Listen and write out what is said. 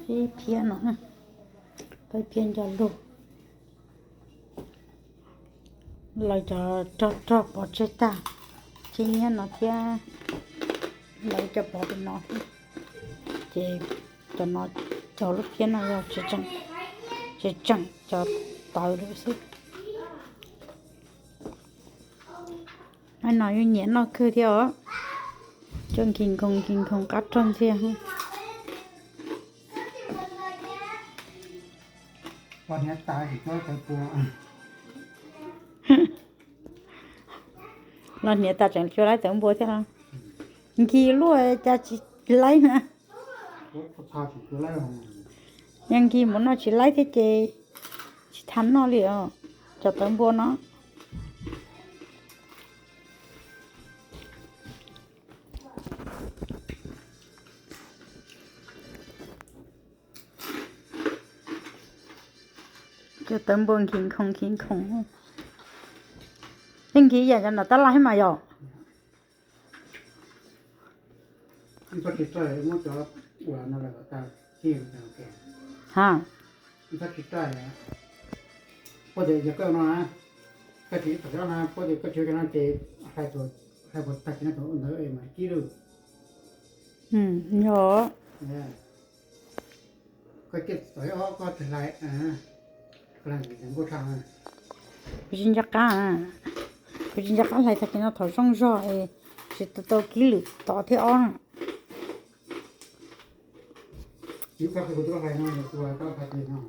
Ib phiab no, ib phiab nco lug. Lawv cov rog rog pov tseg tag, tseg nyiab no thiab, lawv cov pov tim no thiab. Ces cov no, cov lub phiab no yog tseem, tseem cov tawv lawm xwb. Aib no yeej nyiam noj kawg thiab os. Coj nkig nkoos nkig nkoos qab rog ntxiag. Los hniav tas tseem cua laib tawv npua thiab los? Nkig luaj cas tsis laib na. Yog nkig mus noj tsis laib thiab ces tsis tham noj li os, cov tawv npua no. Cov tawv npua nkig nkhoos nkig nkhoos. Yeej nkig yam cov nram tab laj thiab mas yom. Ha, puab tias yog koj no, koj tsis txog no, puab tias koj tsis ua cov no ces hlais puas tag kis no tus ntawd es mam kib lawm. Yog. Koj ciaj txog ob koj tsis hlais, kuv tsis nco qab, kuv tsis nco qab hlais tag kis no thaum zoo zog es tsis tau kib lwm tod thiab ob na. Kuv hlais no, kuv hlais no.